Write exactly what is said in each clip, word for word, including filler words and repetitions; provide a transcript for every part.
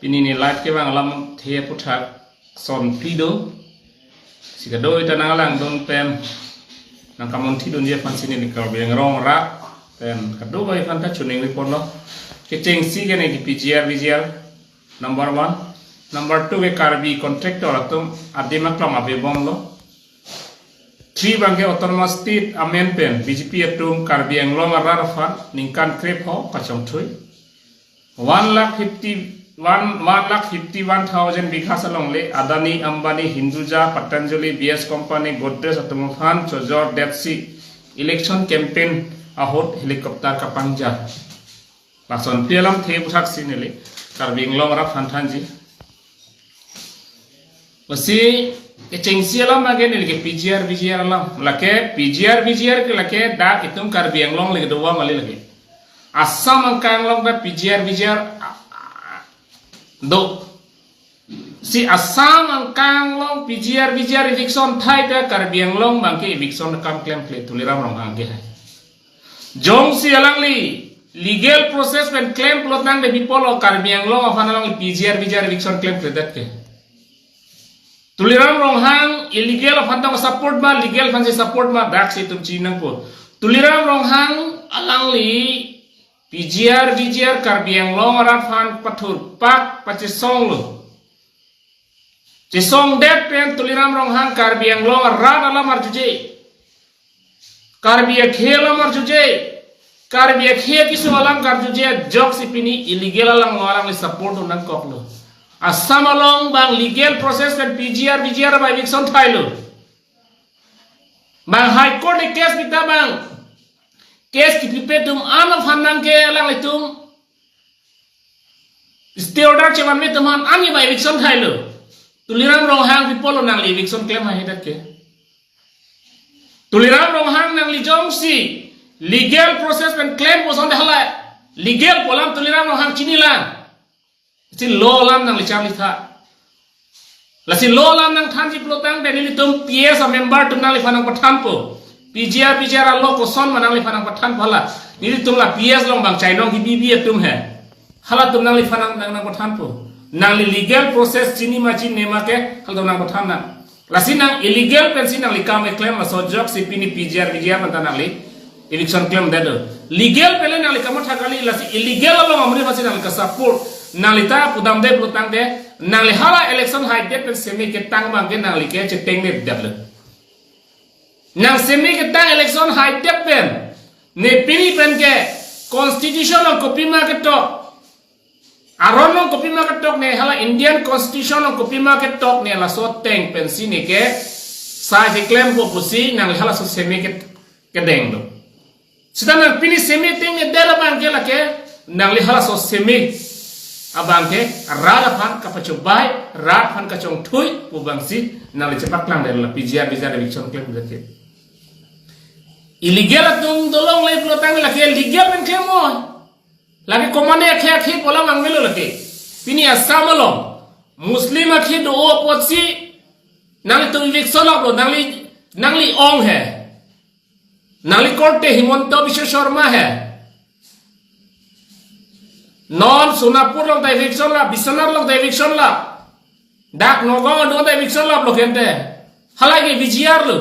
Pini neli live kevang alamthe aphuthak son phli do. Si kadokave ta nanglangdun pen nangkamunthidunji aphansi neli Karbi Anglong arat pen kadokave aphan ta choningri ponlo. Kechengsi ke neli P G R, V G R number one. Number two ke Karbi contractor atum adim aklong avebomlo. Three abangke Autonomous State amen pen B J P atum Karbi Anglong arat aphan ningkan krepho kachongthui. One lakh fifty, one, one lakh fifty-one thousand bighas along le Adani, Ambani, Hinduja, Patanjali, B S Company, Godrej atum aphan chojordetsi election campaign ahut helicopter kapangja. Lason phli alamthe aphuthaksi neli Karbi Anglong arat aphan thanji. Lasi kechengsi alam abangke neli ke P G R, V G R alam. Lake P G R, V G R ke lake dak itum Karbi Anglong le kedo ma kali lake. Assam angkang along ta P G R, V G R, a, a, do. Si Assam angkang along P G R, V G R eviction thai ta Karbi Anglong abangke eviction akam klemkle Tuliram Ronghang ke hai. Jongsi alangli legal process pen klem pulotangte pi apotlo Karbi Anglong aphan alangli P G R, V G R eviction klemkledet ke. Tuliram Ronghang illegal aphan tong support ma, legal aphansi support ma, daksi itum chiningpo. Tuliram Ronghang alangli P G R, V G R Karbi Anglong arat aphan pathurpak pachesonglo. Chesongdet pen Tuliram Ronghang Karbi Anglong arat alam arjuje, Karbi akhei alam arjuje, Karbi akhei akeso alam karjuje ajoksi pini illegal along alangli support nangkoklo. Assam along abang legal process pen P G R, V G R abang eviction thailo. Abang High Court ne case pita abang, case kipipe atum an aphan nangke alanglitum stay order chevanve atum aphan an abang eviction thailo. Tuliram Ronghang pi apotlo nangli eviction klem haihedet ke. Tuliram Ronghang nangli jongsi legal process pen klem puson hala legal pu alam Tuliram Ronghang chinilang. Si law alam nangli charlitha. Lasi law alam nangthanji pulotangte nelitum P S a member atum nangliphan nangpathanpo. P G R, V G R a law koson ma nangliphan nangpathanpo hala. Nelitum la P S along abang chainong kebi bi atum he. Halatum nangliphan nang, nang, nangpathanpo. Nangli legal process chini ma chinine ma ke halatum nangpathan nang. Lasi nang illegal pensi nangli kam keklem laso ajoksi pini P G R, V G R aphan ta nangli eviction klemdet do. Legal pen le nangli kamatha kali, lasi illegal along amonit aphansi nangli kasupport. Nangli ta pudamde pulotangte, nangli hala election haidet pen seme ketang abangke nangli ke chetengnedetlo. Nang seme ketang election haidet pen, ne pini pen ke constitution along kopima ketok, aron along kopima ketok ne, hala Indian Constitution along kopima ketok ne laso ateng pensi neke sai keklempo pusi nangli halaso seme ke, kedeng do. Seta nang pini seme tengnedet abangke lake nangli halaso seme abangke rat aphan kapachobai, rat aphan kachongthui pu abangsi nangli chepaklangdetlo P G R, V G R eviction klemdet ke. Illegal atum dolongle pulotang lake legal pen klem oi. Lake komatne akhei akhei pu alam nangmelo lake. Pini Assam along Muslim akhei do apotsi nanglitum eviction lap lo, nangli, nangli ong he. Nangli korte Himanta Biswa Sarma he. Non Sonapur along ta eviction lap, Biswanath along ta eviction lap. Dak Nagaon along ta eviction lap lo kente. Halake V G R lo.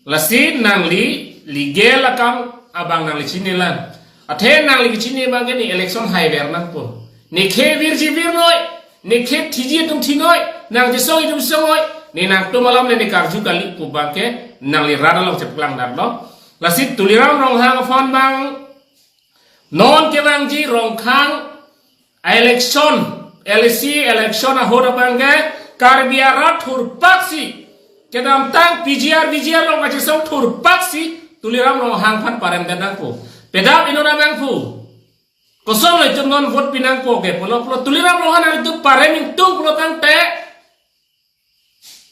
Lasi nangli legal akam abang nangli chinilang. Athe nangli chini abangke ne election haiver nangpo. Ne khei virji virnoi, ne khei thiji atum thinoi, nang chesong atum songoi, ne nangtum alam le ne karju kali pu abangke nangli rat along chepaklangdetlo. Lasi Tuliram Ronghang aphan abang non kevangji Rongkhang election, L A C election ahut abangke Karbi arat thurpaksi kedamtang P G R V G R along kachesong thurpaksi Tuliram Ronghang aphan paremdet nangpo. Pedap inut abang pu. Kosonlo itum non vote pinangpo ke pulo pulo Tuliram Ronghang nangtum parem ingtung pulotangte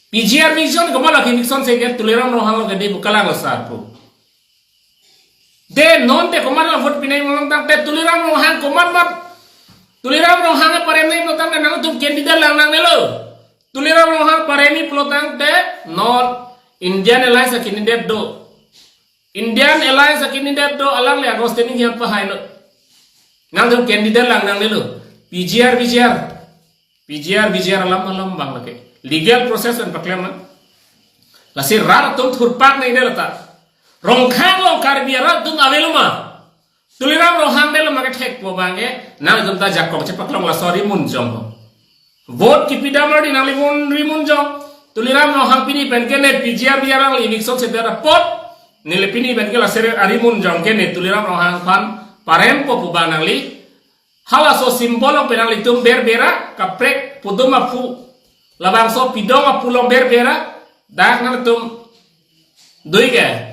P G R V G R komat lake eviction si ke Tuliram Ronghang lo ke de pu kalang lo sar pu. De non te komat lo vote pinai pulotangte Tuliram Ronghang komat mat Tuliram Ronghang paremnei pulotangte nangtum candidate lang nangnelo. Tuliram Ronghang paremnei pulotangte non Indian Alliance a candidate do. Indian Alliance a candidate do alangli August Tening hian pahailo. Nangtum candidate lang nangnelo. P G R, V G R, P G R, V G R alam alam abang lake legal process pen paklem na. Lasi rat atum thurpak nangji lata. Rongkhang along Karbi arat atum ave lo ma? Tuliram Ronghang delo ma kethekpo abang ke, nanglitum ta jakong chepaklong laso rimun jong ho. Vote kipi damri nangli mun rimun jong. Tuliram Ronghang pini pen ke ne P G R V G R along eviction sepi apot, neli pini pen ke laser arimun jong ke ne Tuliram Ronghang aphan parempo pu abang nangli. Halaso symbol along pen nanglitum berbera, kaprek pudum aphu, labangso pidong aphu along berbera, dak nanglitum dui ke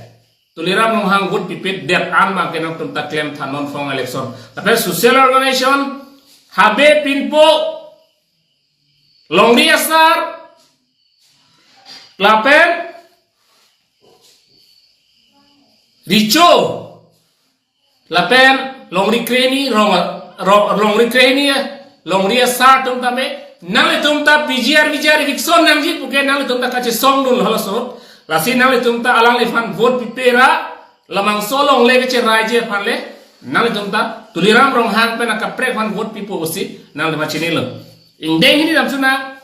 Tuliram Ronghang vote pipedet an abang ke nangtum ta klem tha non phone election. Lapen social organization, Habe Pinpo, Longri Asar, lapen Richo, lapen Longri Krehini, Rong, Rong, Longri Krehini, Longri Asar atum tame, nanglitum ta P G R V G R eviction nangji pu ke nanglitum ta kachesongdun halaso. Lasi nanglitum ta alangliphan vote pipera, labangso along le kecherai ji aphan le, nanglitum ta Tuliram Ronghang pen akaprek aphan vote pipo pusi nanglitum ta chinilo. Ingdeng hini damsuna.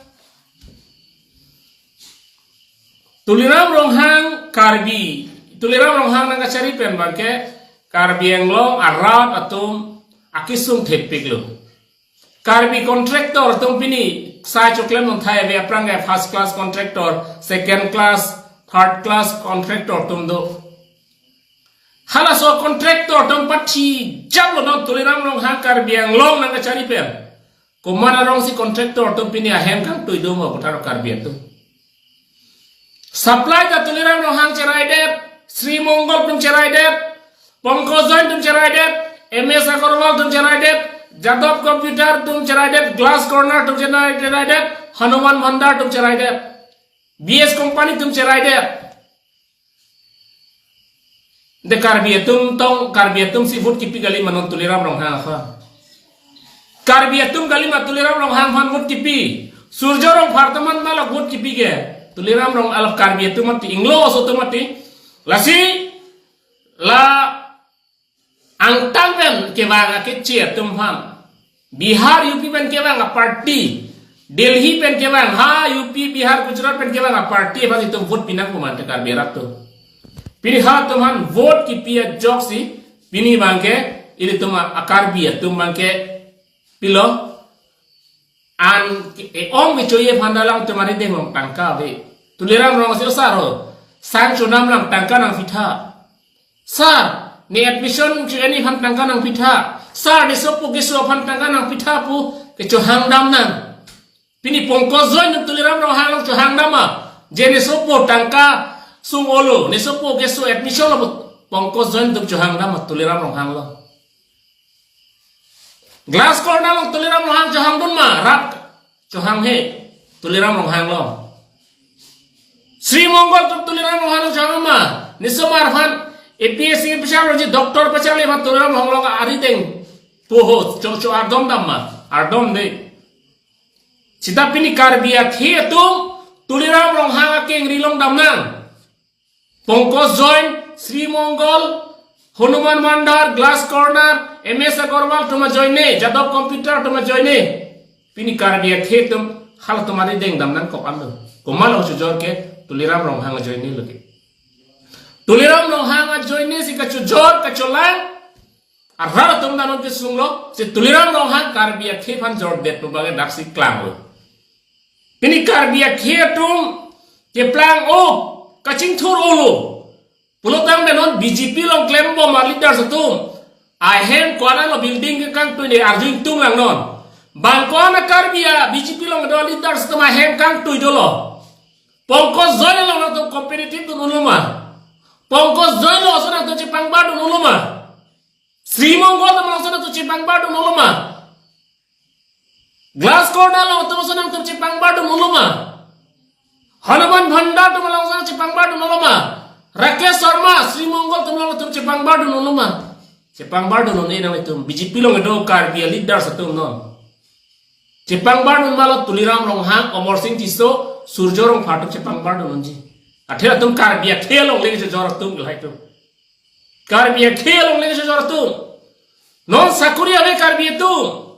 Tuliram Ronghang Karbi, Tuliram Ronghang nangkachari pen abang ke Karbi Anglong arat atum akesung thepiklo. Karbi contractor atum pini sai choklem nonthai ave, aphrang ke first class contractor, second class, third class contractor atum do. Halaso contractor atum pathi japlo non Tuliram Ronghang Karbi Anglong nangkachari pen. Komat arongsi contractor atum pini ahem kangtui do ma puthot Karbi atum? Supply ta Tuliram Ronghang cheraidet, Sri Mongol atum cheraidet, Pankaj Jain atum cheraidet, M S Agarwal atum cheraidet, Jadov Computer atum cheraidet, Glass Corner atum cheraidet, Hanuman Bhandar atum cheraidet, B S Company atum cheraidet. De Karbi atum tong, Karbi atum si vote kipi kali ma non Tuliram Ronghang aphan? Karbi atum kali ma Tuliram Ronghang aphan vote kipi? Surjya Rongphar atum an ma la vote kipi ke? Tuliram Rong alap Karbi atum mati, Inglo aso atum mati. Lasi la angtan pen kevang akeche atum aphan, Bihar, U P pen kevang aparty, Delhi pen kevang, ha, U P, Bihar, Gujarat pen kevang aparty aphan itum vote pinang pu ma te Karbi arat atum? Pini halatum aphan vote kipi ajoksi pini abang ke ilitum a-Karbi atum abang ke pilo, an ke-ong kechoji aphan alangtum arideng along tangka ave. Tuliram Ronghang si, "O sir ho, sang chonam lang tangka nangpitha. Sir, ne admission cho-en aphan tangka nangpitha. Sir, ne sopo keso aphan tangka nangpitha," pu kechohang dam nang. Pini Pankaj Jain atum Tuliram Ronghang along chohang dam ma? Je ne sopo tangka sung-olo, ne sopo keso admission lo pu Pankaj Jain atum chohang dam ma Tuliram Ronghang along? Glass Corner along Tuliram Ronghang chohangdun ma? Rat chohang he Tuliram Ronghang along. Sri Mongol atum Tuliram Ronghang along chohang ma? Nisomar aphan A P S C officer lo ji, doctor pacharli aphan Tuliram Ronghang along arideng pu ho, cho cho ardom dam ma? Ardom de. Seta pini Karbi akhei atum Tuliram Ronghang akengri along dam nang. Pankaj Jain, Sri Mongol, Hanuman Bhandar, Glass Corner, M S Agarwal atum ajoine, Jadov Computer atum ajoine. Pini Karbi akhei atum halatum arideng dam nangkok an do. Komat along chojor ke? Tuliram Ronghang ajoine lo ke. Tuliram Ronghang ajoine si kachojor kacholang arat atum ta non kesung lo, si Tuliram Ronghang Karbi akhei aphan jordet pu abang ke daksi klanglo. Pini Karbi akhei atum keplang-o, kachingthur-olo pulotangte non B J P along klembom aleaders atum ahem ko-an lo building kekangtui ne arju ingtung lang non. Bang ko-an a-Karbi a B J P along kedo aleaders atum ahem kangtui dolo? Pankaj Jain along nangtum competitive dun-olo ma? Pankaj Jain along ason nangtum chepangbardun-olo ma? Sri Mongol atum along ason nangtum chepangbardun-olo ma? Glass Corner along atum ason nangtum chepangbardun-olo ma? Hanuman Bhandar atum along ason chepangbardun-olo ma? Rakesh Sharma, Sri Mongol atum along atum chepangbardun-olo ma? Chepangbardun-un-e nanglitum, B J P along kedo Karbi aleaders atum non. Chepangbardun ma lo Tuliram Ronghang, Amarsing Tisso, Surjya Rongphar atum chepangbardun-unji. Athe atum Karbi akhei along le kechojor atum ke lahai atum. Karbi akhei along le kechojor atum. Non sakori ave Karbi atum.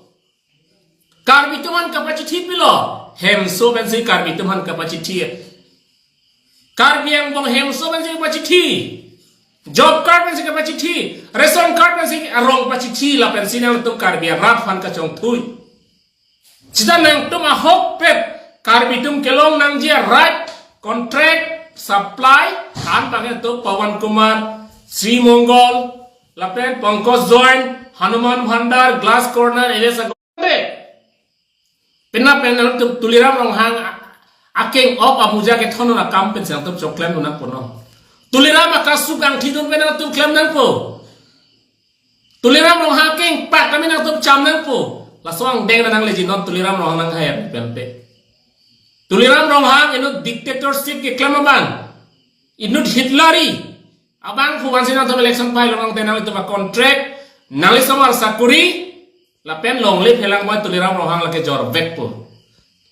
Karbi atum aphan kapachithi pilo. Hemso pensi Karbi atum aphan kapachithi. Karbi angbong hemso pensi kapachithi. Job card pensi kapachithi. Ration card pensi arong pachithi lapensi nangtum Karbi arat aphan kachongthui. Sita nangtum ahokpet Karbi atum kelong nangji a-right, contract, supply, an bangke to Pawan Kumar, Sri Mongol, lapen Pankaj Jain, Hanuman Bhandar, Glass Corner, L S Agrawal. Penap pen nangtum Tuliram Ronghang a-, akeng ok amuja kethon akam pen si nangtum choklem nangpo non. Tuliram akesung kangthidun pen nangtum klem nangpo. Tuliram Ronghang akeng pak kami nangtum cham nangpo. Laso angdeng nangleji non Tuliram Ronghang nanghai pen pe. Tuliram Ronghang inut dictatorship keklem abang. Inut Hitleri. Abang phu vansi nangtum election pailo nangte nanglitum a-contract, nangli somar sakuri, lapen longle phelang moi Tuliram Ronghang lake jor vekpo.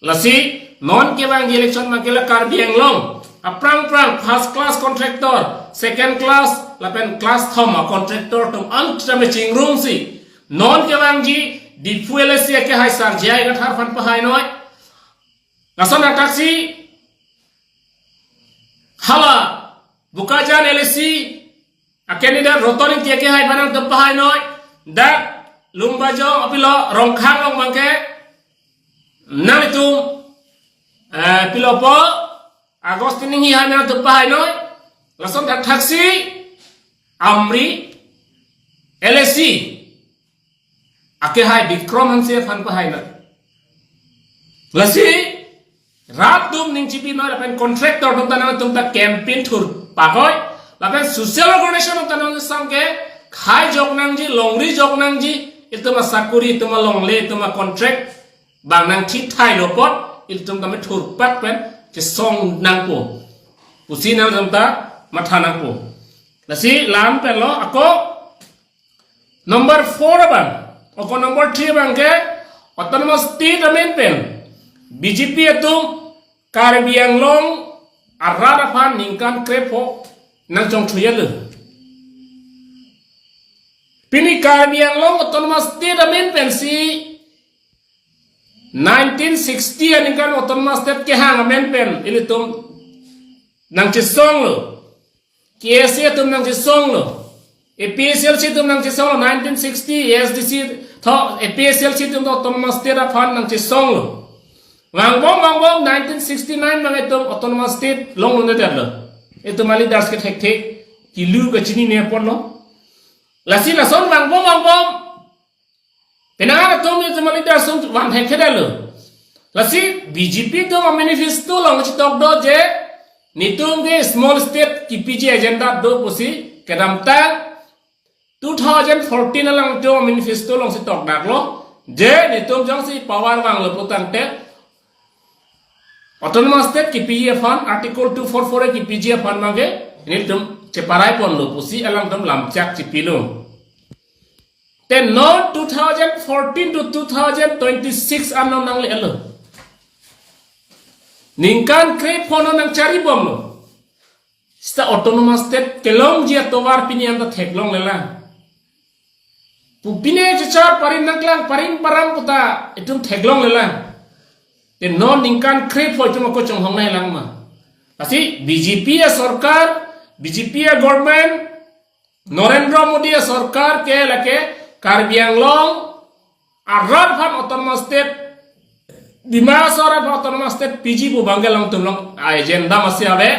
Lasi non kevangji election abangke la Karbi Anglong aphrang phrang first class contractor, second class lapen class thom a-contractor atum an tame chingrumsi non kevangji Diphu L A C akehai Sar J I Kathar aphan pahainoi. Lason athak si hala Bokajan L A C a-candidate Roton Ingti akehai aphan nangtum pahainoi. Dak Lumbajong apilo Rongkhang along abangke nanglitum, eh, pilopo Augustine Enghee aphan nangtum pahainoi. Lason athak si Amri L A C akehai Bikram Hanse aphan pahainoi. Lasi rat atum ning chipinoi lapen contractor atum ta nangtum ta campaign thurpakoi. Lapen social organization atum ta nangtum ke khai jok nangji, longri jok nangji, itum asakuri, itum alongle, itum a-contract abang nangthithai lo apot, itum tame thurpak pen chesong nangpo pusi nangtum ta matha nangpo. Lasi lam pen lo ako number four abang, ako number three abangke autonomous state amen pen B J P atum Karbi Anglong arat aphan ningkan krepho nangchongthuilo. Pini Karbi Anglong autonomous state amen pensi nineteen sixty aningkan autonomous state kehang amen pen ilitum nangchesonglo. K S A atum nangchesonglo. A P H L C atum nangchesonglo nineteen sixty, A S D C tho, A P H L C atum tho autonomous state aphan nangchesonglo. Vangbom vangbom nineteen sixty-nine abang itum autonomous state longle detlo. Itum a-leaders ke thekthe kilu kachinine apotlo. Lasi lason vangbom vangbom penang atum itum a-leaders atum van thekthe detlo. Lasi B J P atum a-manifesto along chitok do je netum ke small state kipiji agenda do pusi kedamtang two thousand fourteen along itum a-manifesto along chitok daklo je netum jongsi power vanglo putangte autonomous state kipiji aphan, Article two four four A kipiji aphan abangke netum cheparai ponlo pusi alangtum lamchak chipilo. Te non two thousand fourteen to two thousand twenty-six ano nanglelo. Ningkan krepho nangcharibomlo. Sita autonomous state kelongji atovar pini anta theklonglelang. Pu pine chichar parim nangklang, parim param puta itum theklonglelang. Te non ningkan krepho itum ako chonghong nanglang ma. Lasi B J P asorkar, B J P a-government, Narendra Modi asorkar ke lake Karbi Anglong arat aphan autonomous state, Dima Hasao arat aphan autonomous state piji pu abangke alangtum along agenda masi ave.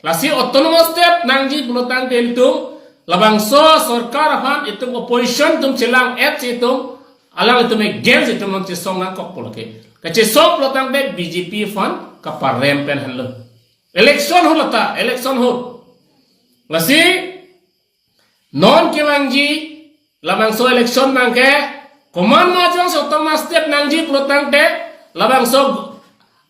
Lasi autonomous state nangji pulotangte itum labangso sorkar aphan itum opposition atum chelang-et si itum alanglitum against itum nangchesong nangkokpo lake. Kachesong pulotangte B J P aphan kaparem pen henlo. Election ahut lata, election ahut. Lasi non kevangji labangso election abangke komat ma jongsi autonomous state nangji pulotangte labangso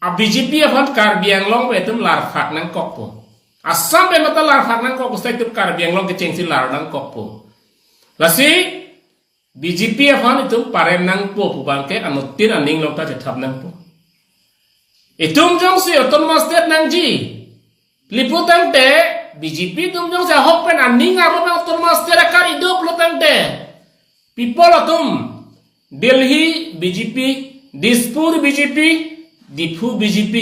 a-B J P aphan Karbi Anglong pen itum larphak nangkokpo. Assam pen mata larphak nangkokpo, state itum Karbi Anglong kechengsi lar nangkokpo. Lasi B J P aphan itum parem nangpo pu abangke anuttin aning along ta chethap nangpo. Itum jongsi autonomous state nangji pulotangte, B J P atum jongsi ahok pen aning arlo pen autonomous state akar ido pulotangte, people atum Delhi B J P Dispur B J P, Diphu B J P.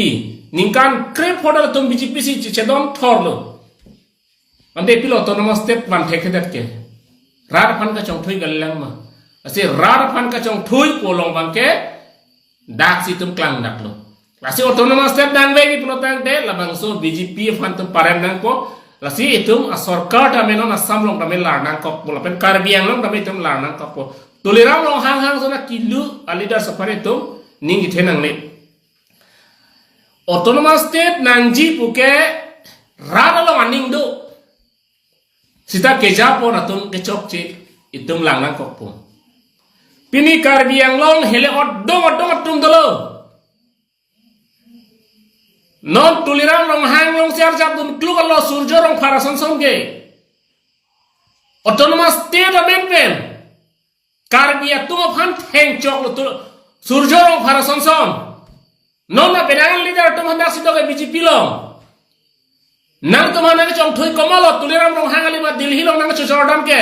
Ningkan krepho ta latum B J P si chedon thorlo. Ante pilo autonomous state van thekthedet ke. Rat aphan kachongthui kalilang ma. Lasi rat aphan kachongthui pu along abangke dak si itum klangdaklo. Lasi autonomous state nangvekji pulo tangte labangso B J P aphan itum parem nangpo. Lasi itum asorkar tame non Assam along tame lar nangkokpo lapen Karbi Anglong tame itum lar nangkokpo. Tuliram Ronghang hang sona kilu a leaders aphan itum ning kethe nangne. Autonomous state nangji puke rat along aning do. Seta keja apor atum kechokche itum lang nangkokpo. Pini Karbi Anglong hele odong odong atum dolo. Non Tuliram Ronghang along si arjap dun kluk alo Surjo Rongphar asonson ke. Autonomous state amen pen Karbi atum aphan thengchoklo tu Surjo Rongphar asonson. Non na penang leader atum aphan dak si dok ke B J P along. Nangtum aphan nangchongthui komatlo Tuliram Ronghang kali ma Delhi along nangchojor dam ke.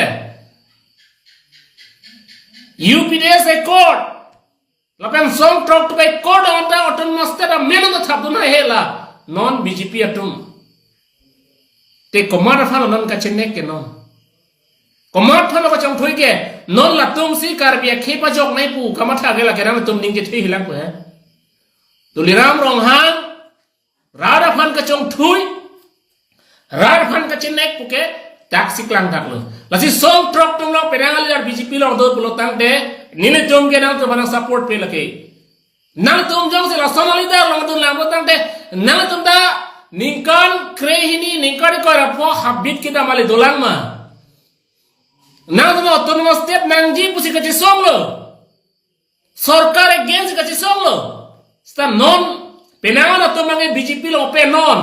U P D S accord. Lapen song throk throk accord anta autonomous state amen anta thapdun hela. Non B J P atum. Te komat aphan non kachenek ke non. Komat aphan kachongthui ke non latum si Karbi akhei pajok nai pu kamatha ke lake nangtum ning kethe hilang pu he. Tuliram Ronghang rat aphan kachongthui, rat aphan kachenek puke dak si klangdaklo. Lasi song throk throk along penang a leader B J P along do pulo tangte nelitum ke nangtum aphan support pe lake. Nangtum jongsi lason a leader along dun lang pulo tangte nangtum ta ningkan krehini ningkan ko ra pho habit kedam kali dolang ma. Nangtum autonomous state nangji pusi kachesonglo. Sorkar against kachesonglo. Seta non penang atum abangke B J P along pen non.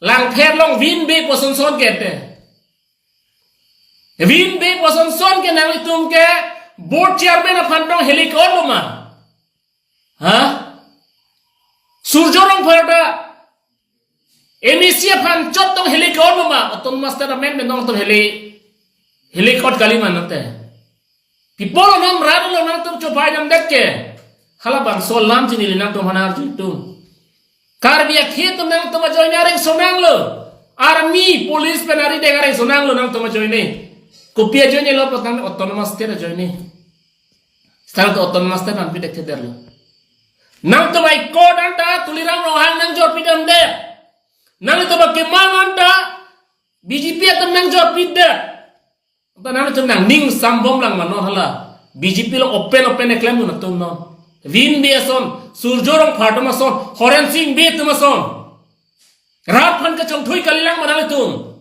Langpher along vin be pu asonson ke te. Vin be pu asonson ke nanglitum ke board chairman aphan tong hele ke-otlo ma. Ha? Surjo Rongphar ta M A C aphan chot tong hele ke-otlo ma, autonomous state amen pen nangtum hele, hele ke-ot kali ma nangte. People along rat along nangtum chopai damdet ke. Halabangso alam chini nangtum aphan arju tum. Karbi akhei atum nangtum ajoine areng sonanglo. Army, police pen arideng areng sonanglo nangtum ajoine. Kopi ajoinelo pulo tangte autonomous state ajoine. Seta nangtum autonomous state nangpi dek thederlo. Nangtum accord anta Tuliram Ronghang nangjor pidamdet. Nangtum akemang anta B J P atum nangjor pidet. Anta nangtum nangning sambom lang ma non hala. B J P along open open keklem dun atum non. Vin be ason, Surjo Rongphar atum ason, Horen Sing Bey atum ason. Rat aphan kachongthui kalilang ma nangtum.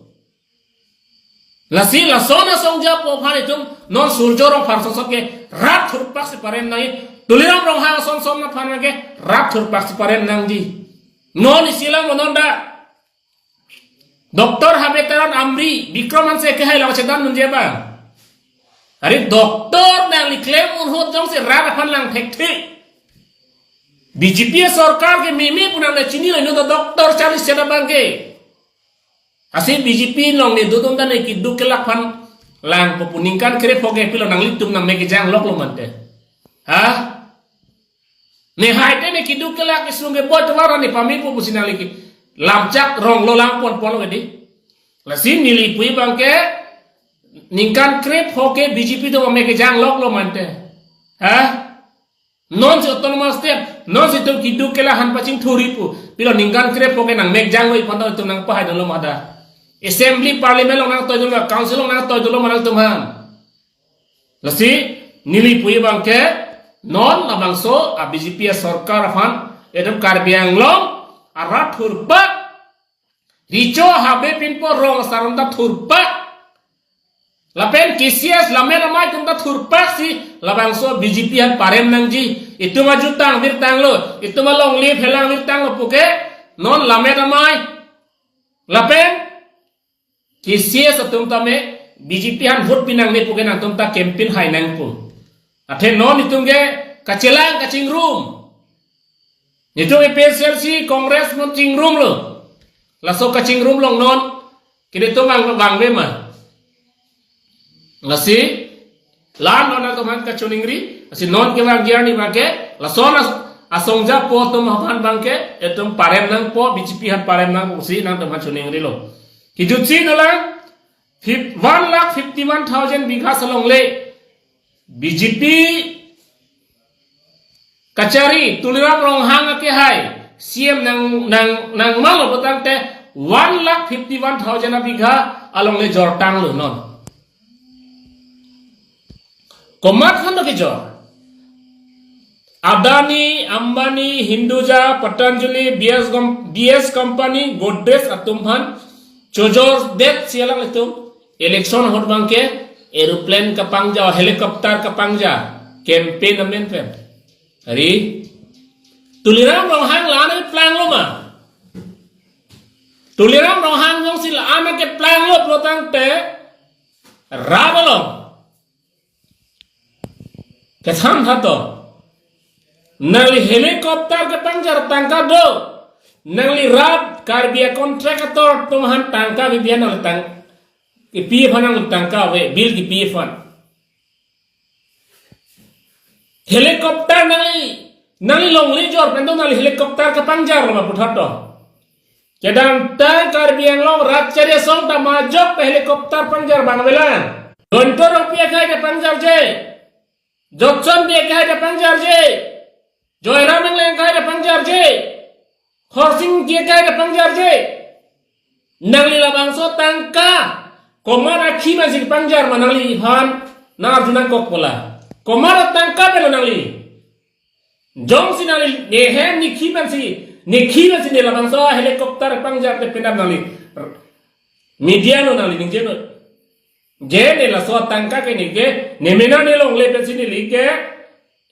Lasi lason asong japo aphan itum non Surjo Rongphar asonson ke rat thurpak si parem nangji. Tuliram Ronghang asonson aphan ke rat thurpak si parem nangji. Non isi alam non da Doctor Habe Teron Amri, Bikram Hanse ke hai law chedan nunje ba. Are doctor nangli klem ahut jongsi rat aphan lang thekthe. B J P sorkar ke meme pu nangle chinilo, inut doctor charli chedam abangke. Lasi B J P along ne dodun ta ne keduk kelak aphan langpo pu ningkan krepho ke pilo nanglitum nangmek kejang loklo mante. Ha? Ne haite ne keduk kelak isung ke bot wara ne pamepo pusi nangli ke lamchak rong lo lang ponpon lo ke di. Lasi neli pu abangke ningkan krepho ke B J P atum mek kejang loklo mante. Ha? Non si autonomous state, non si itum keduk kelak aphan pachingthurji pu. Pilo ningkan krepho ke nangmek janglo iphan ta itum nangpahai dunlo ma da. Assembly, parliament along nangtoi dunlo, council along nangtoi dunlo ma nangtum aphan. Lasi neli pu abangke non labangso a B J P sorkar aphan itum Karbi Anglong arat thurpak, Recho Habe pinpo rong asar atum ta thurpak. Lapen K C S Lammet Amei atum ta thurpak si labangso B J P aphan parem nangji. Itum ajutang virtanglo, itum alongle phelang virtanglo puke non Lammet Amei lapen K C S atum tame B J P aphan vote pinangne puke nangtum ta campaign hai nangpo. Athe non itum ke kachelang kachingrum. Itum A P H L C Congress non chingrumlo. Laso kachingrum along non kede itum vang vangve ma. Lasi la non nangtum aphan kachiningri, lasi non kevangji arni abangke Lason as-, asongja po atum aphan abangke, itum parem nangpo, B J P aphan parem nangpo pusi nangtum aphan choningrilo. Kijutsi dolang, fif-, one lakh fifty-one thousand bigha alongle B J P kachari Tuliram Ronghang akehai C M nang, nang, nangmalo putangte one lakh fifty-one thousand abigha alongle jortanglo non. Komat aphan do kejor? Adani, Ambani, Hinduja, Patanjali, B S com-, B S Company, Godrej atum aphan chojordetsi alanglitum election ahut abangke aeroplane kapangja, helicopter kapangja, campaign amen pen. Ari, Tuliram Ronghang la-an aplanglo ma? Tuliram Ronghang jongsi la-an keplanglo putangte, rat along kethan tha to. Nangli helicopter kepangjar tangka do. Nangli rat Karbi a-contractor atum aphan tangka kepi aphan nangli tang-, kepi aphan nangli tangka ave, bill kepi aphan. Helicopter nangli, nangli longle jor pen do nangli helicopter kepangjarlo ma puthot to? Kedamtang Karbi Anglong rat chari asong ta majok ta helicopter pangjar abang avelang. Guntur Rongpi akehai ta pangjarje. Jotson Bey akehai ta pangjarje. Joyram Engleng akehai ta pangjarje. Khorsing Engti akehai ta pangjarje. Nangli labangso tangka komat akhei pensi pangjar ma nangliphan, nang arju nangkok pola. Komat atangka penlo nangli? Jongsi nangli ne hem ne khei pensi, ne khei pensi ne labangso helicopter pangjar te penap nangli media along nangli ningjenon. Je ne laso tangka ke ne ke, ne mena ne longle pensi neli ke,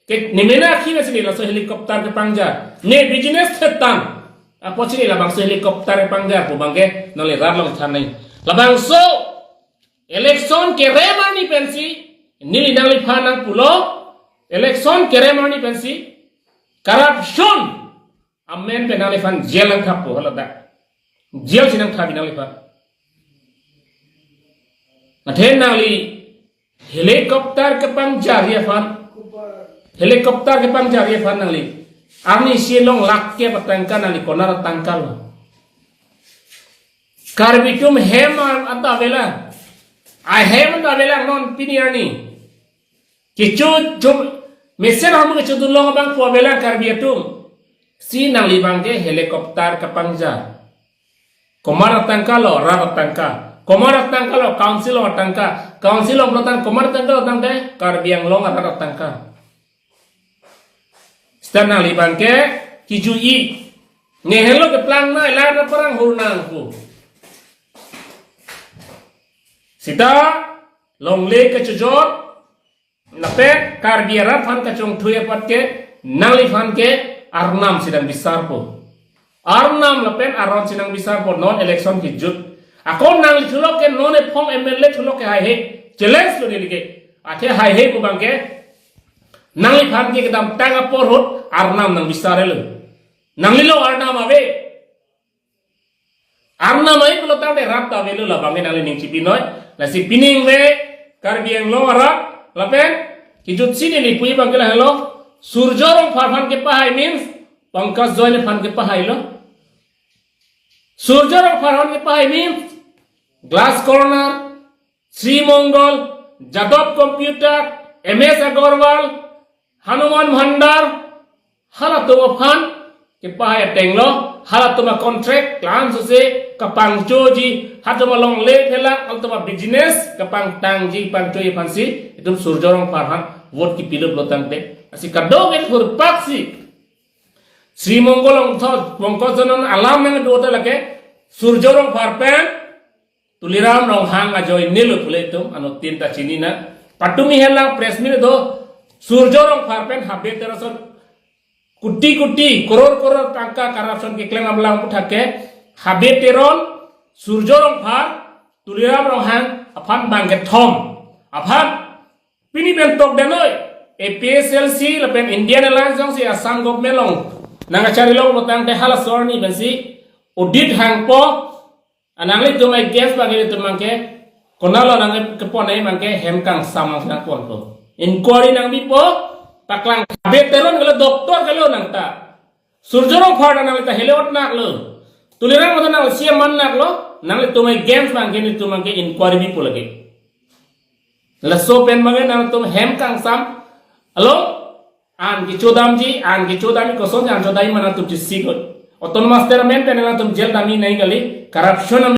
ke ne mena akhei pensi ne laso helicopter kepangjar. Ne business thetan apotsi ne labangso helicopter pangjar pu abangke nangli rat along than nang. Labangso election kerem arni pensi, neli nangliphan nangpulo, election kerem arni pensi, corruption amen pen nangliphan jail nangthappo, haladak. Jail si nangthapi nangliphan. Athe nangli helicopter kepangjarji aphan, helicopter kepangjarji aphan nangli arnisi long lakh kep atangka nangli konat atangkalo? Karbi atum hem an anta avelang. Ahem anta avelang non pini arni. Kecho chum, mesen ahem kechodun long abang pu avelang Karbi atum. Si nangli abangke helicopter kepangjar. Komat atangkalo? Rat atangka. Komat atangkalo? Council along atangka. Council along plotan komat atangkalo tangte? Karbi Anglong arat atangka. Seta nangli abangke kiju-i. Ne helo keplang nai, la na parang hur nang pu. Seta longle kechojor, lapen Karbi arat aphan kachongthui apot ke, nangliphan ke Arnam si nangbisarpo. Arnam lapen Aron si nangbisarpo, non election kejut. Ako nangli thulok ke non ephong M L A thulok ke haihe. Challenge lo neli ke. Athe haihe pu abangke, nangliphan ke kedamtang apor ahut Arnam nangbisarlo. Nanglilo Arnam ave. Arnam ave pulo tangte rat ta avelo, labangke nangli ning chipinoi. Lasi pining ave Karbi Anglong arat, lapen kijutsi neli puji abangke lahelo, Surjya Rongphar aphan kepahai means Pankaj Joy aphan kepahailo. Surjya Rongphar aphan kepahai means Glass Corner, Sri Mongol, Jadov Computer, M S Agarwal, Hanuman Bhandar, halatum aphan kepahai atenglo, halatum a-contract, plan suse kapangchoji, halatum alongle phelang, halatum a-business kapangtangji, pangchoji aphansi itum Surjya Rongphar aphan vote kipilo pulo tangte. Lasi kadokave thurpaksi Sri Mongol along thot, Pankaj Joy non alam nangdo ta lake, Surjya Rongphar pen Tuliram Ronghang ajoinelo pule itum anuttin ta chinina. Patumi helang press meet do, Surjya Rongphar pen Habe Teron ason kuti kuti, koror koror tangka corruption keklem abang pu thak ke, Habe Teron, Surjya Rongphar, Tuliram Ronghang aphan abangke thom. Aphan pini pen tokdenoi, A P H L C lapen Indian Alliance jongsi Assam government along nangkachari long pulo tangte halaso arni pensi audit hangpo, ananglitum against abangke itum abangke, konatlo nangkepon abangke hem kangsam nangponpo. Inquiry nangbipo, Paklang Abe Teron kalo, doctor kalo nangta. Surjya Rongphar nanglitum ta hele-ot naklo. Tuliram Ronghang nangli C M man naklo. Nanglitum games abangke nelitum abangke inquiry bipo lake. Laso pen abangke nangtum hem kangsam along an kechodamji, an kechodamji, kosonsi an chodamji ma nangtum chesik-ot. Autonomous chairman pen nangtum jail damji nangji kali, corruption